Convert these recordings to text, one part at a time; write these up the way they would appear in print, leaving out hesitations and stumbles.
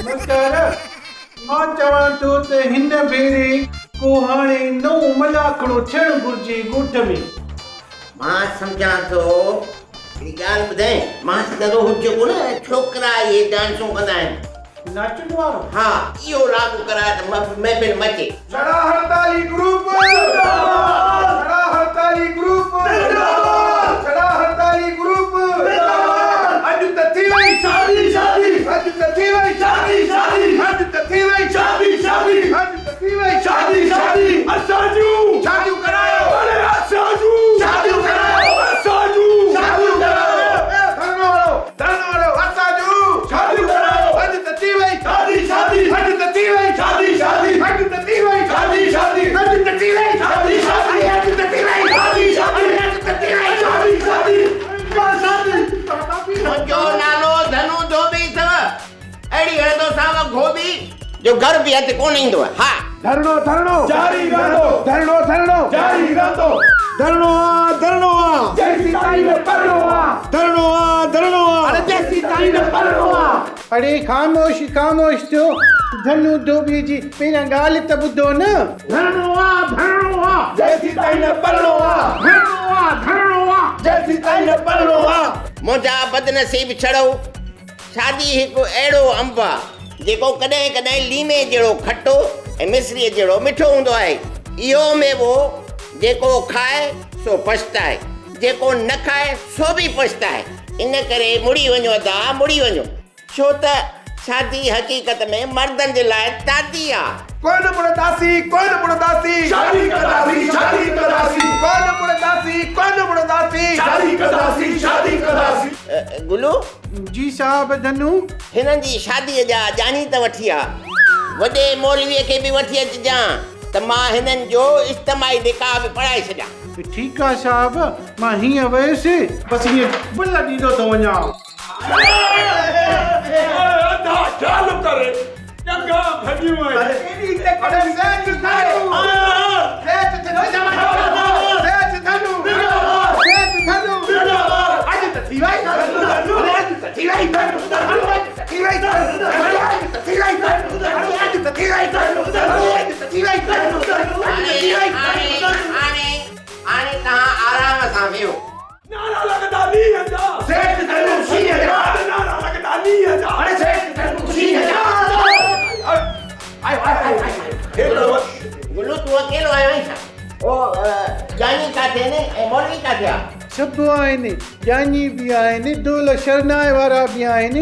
مختار، مان چوان ٿو ته هن ڀيري ڪو هاڻي نئون ملاکڙو ٿيڻ گهرجي ڳوٺ ۾. مان سمجهان ٿو، هڪڙي ڳالهه ٻڌايان، مان سمجهان ٿو هو جيڪو نه ڇوڪرا اهي ڊانسون ڪندا آهن. ناچن وارو؟ ها، اهو لاڳو ڪراء ته محفل مچي. ڇڙا هڙتالي گروپ زنداباد ڇڙا هڙتالي گروپ زنداباد ڇڙا هڙتالي گروپ زنداباد اڄ ته ٿي وئي شادي شادي اڄ ته ٿي وئي شادي شادي اڄ ته ٿي وئي شادي شادي اڄ ته ٿي وئي شادي شادي اسان جون شاديون ڪرايو اڙي اسان جون شاديون ڪرايو اسان جون شاديون ڪرايو اي ڌرڻو هڻو ڌرڻو هڻو اسان جون شاديون ڪرايو اڄ ته ٿي وئي شادي شادي اڄ ته ٿي وئي شادي شادي اڄ ته ٿي وئي شادي شادي اڄ ته ٿي وئي شادي شادي اڄ ته ٿي وئي شادي شادي اڄ ته ٿي وئي شادي شادي شادي. منهنجو نالو ڌنو ڌوٻي اٿو. اهڙي هڻندوسانو گهوٻي جو گهر به هٿ ڪونه ايندو. ها. ڌرڻو ڌرڻو جاري رهندو ڌرڻو ڌرڻو جاري رهندو ڌرڻو آ ڌرڻو آ جيسين تائين نه پرڻو آ ڌرڻو آ ڌرڻو آ اڙي جيسين تائين نه پرڻو آ. اڙي خاموش خاموش ٿيو ڌنو ڌوٻي جي پهريان ڳالهه ته ٻڌو نه. ڌرڻو آ ڌرڻو آ جيسين تائين نه پرڻو آ ڌرڻو آ ڌرڻو آ جيسين تائين نه پرڻو آ. منهنجا بدنصيب ڇڙو شادي هڪ اهڙو انب آ، جيڪو ڪڏهن ڪڏهن ليمي جهڙو کٽو ۽ مصريء جهڙو مٺو هوندو آهي. اهو ميوو جيڪو کائي سو پڇتائي، جيڪو نه کائي سو به پڇتائي. ان ڪري مڙي وڃو ادا، مڙي وڃو. ڇو ته شادي حقيقت ۾ مردن جي لاء تعدي آ. ڪونه مڙنداسين، ڪونه مڙنداسين. شادي ڪنداسين، شادي ڪنداسين. ڪونه مڙنداسين، ڪونه مڙنداسين. شادي ڪنداسين، شادي ڪنداسين. گلو! جي صاحب ڌنو. هنن جي شاديء جا ڄاڃي ته وٺي آ. وڏي مولويء کي به وٺي اچجان ته مان هنن جو اجتماعي نڪاح به پڙهائي ڇڏيان. ٺيڪ آ صاحب، مان هيئن ويس. بس هيئن بل ڏيندو ٿو وڃان. اڌا خيال ڪري ڄنگهان ڀڄيون آهن. ايڏي تڪڙ سيٺ ڌنو سيٺ ڌنو سيٺ ڌنو سيٺ ڌنو اڄ ته ٿي وئي اڄ ته ٿي وئي اڄ ته ٿي وئي اڄ ته ٿي وئي اڄ ته ٿي وئي اڄ ته ٿي وئي هاڻي هاڻي هاڻي توهان آرام سان ويهو. نعرا لڳندا نينهن جا. سيٺ ڌنو شينهن جا. نعرا لڳندا نينهن جا. اڙي سيٺ ڌنو شينهن جا. آيو آيو آيو آيو. گلو تون اڪيلو آيو آهين ڇا؟ او ڄاڃي ڪاٿي آهن ۽ مولوي ڪاٿي آ؟ سڀ آهن، ڄاڃي به آهن، ڍول شرنائي وارا به آهن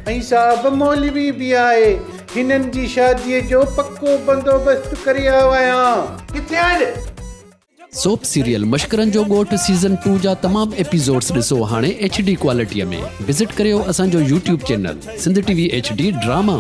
۽ صاحب مولوي به آهي. هنن جي شاديء جو پڪو بندوبست ڪري آيو آهيان. ڪٿي آهن؟ سوپ سيريل مشڪرن جو ڳوٺ سيزن ٽو جا تمام ايپيسوڊس ڏسو هاڻي ايڇ ڊي ڪوالٽي ۾ وزٽ ڪريو اسان جو YouTube channel Sindh T V H D drama.